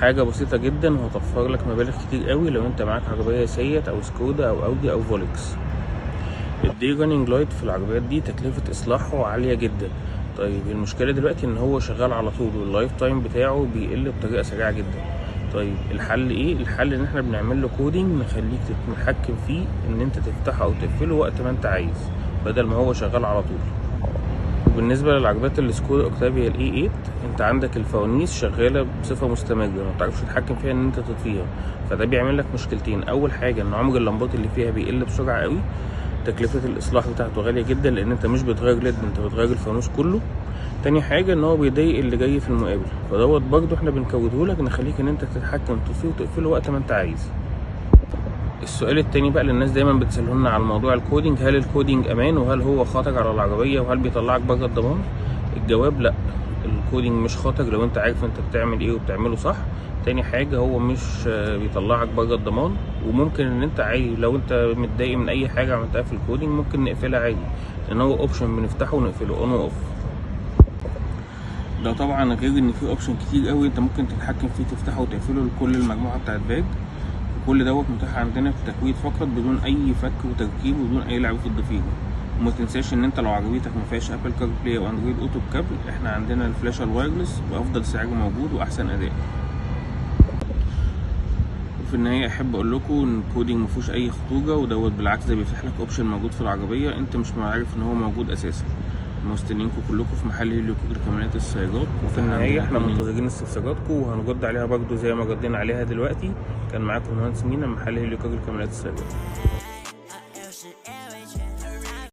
حاجة بسيطة جدا وهتوفر لك مبالغ كتير قوي لو انت معاك عربية سيات او سكودا او اودي او فولكس. ال day running light في العربيات دي تكلفة اصلاحه عالية جدا. طيب المشكلة دلوقتي ان هو شغال على طول وال life time بتاعه بيقل بطريقة سريعة جدا. طيب الحل ايه؟ الحل ان احنا بنعمل له coding نخليك تتحكم فيه، ان انت تفتحه او تقفله وقت ما انت عايز بدل ما هو شغال على طول. وبالنسبة للعربيات السكودا اوكتافيا ال A8، انت عندك الفوانيس شغالة بصفة مستمرة، ما بتعرفش تتحكم فيها ان انت تطفيها، فده بيعمل لك مشكلتين. اول حاجة ان عمر اللمبات اللي فيها بيقل بسرعة قوي، تكلفة الإصلاح بتاعته غالية جدا لأن أنت مش بتغير LED، أنت بتغير الفانوس كله. تاني حاجة إن هو بيضايق اللي جاي في المقابل، فدوت برضو احنا بنكوده لك نخليك إن أنت تتحكم تطفيه وتقفله وقت ما أنت عايز. السؤال التاني بقى اللي الناس دايما بتسألهولنا على موضوع ال coding، هل ال coding أمان؟ وهل هو خطر على العربية؟ وهل بيطلعك بره الضمان؟ الجواب لأ، ال coding مش خطر لو أنت عارف أنت بتعمل إيه وبتعمله صح. تاني حاجة هو مش بيطلعك بره الضمان، وممكن ان انت عادي لو انت متضايق من اي حاجة عملتها في ال coding ممكن نقفلها عادي، لان هو option بنفتحه ونقفله on و off. ده طبعا غير ان في option كتير قوي انت ممكن تتحكم فيه، تفتحه وتقفله لكل المجموعة بتاعت VAG. وكل دوت متاح عندنا في التكويد فقط بدون اي فك وتركيب وبدون اي لعب في الضفيره. وما تنساش ان انت لو عربيتك ما فيهاش Apple CarPlay او Android Auto بكابل، احنا عندنا الفلاشه ال wireless بافضل سعر موجود واحسن اداء. وفي النهاية احب اقول لكم ان ال coding مفيهوش اي خطورة، ودوت بالعكس ده بيفتح لك option موجود في العربية انت مش عارف ان هو موجود اساسا. مستنيينكم كلكم في محل هيليو كوك لكاميرات السيارات. وفي النهاية احنا منتظرين استفساراتكم وهنرد عليها برضو زي ما ردينا عليها دلوقتي. كان معاكم المهندس مينا من محل هيليو كوك لكاميرات السيارات.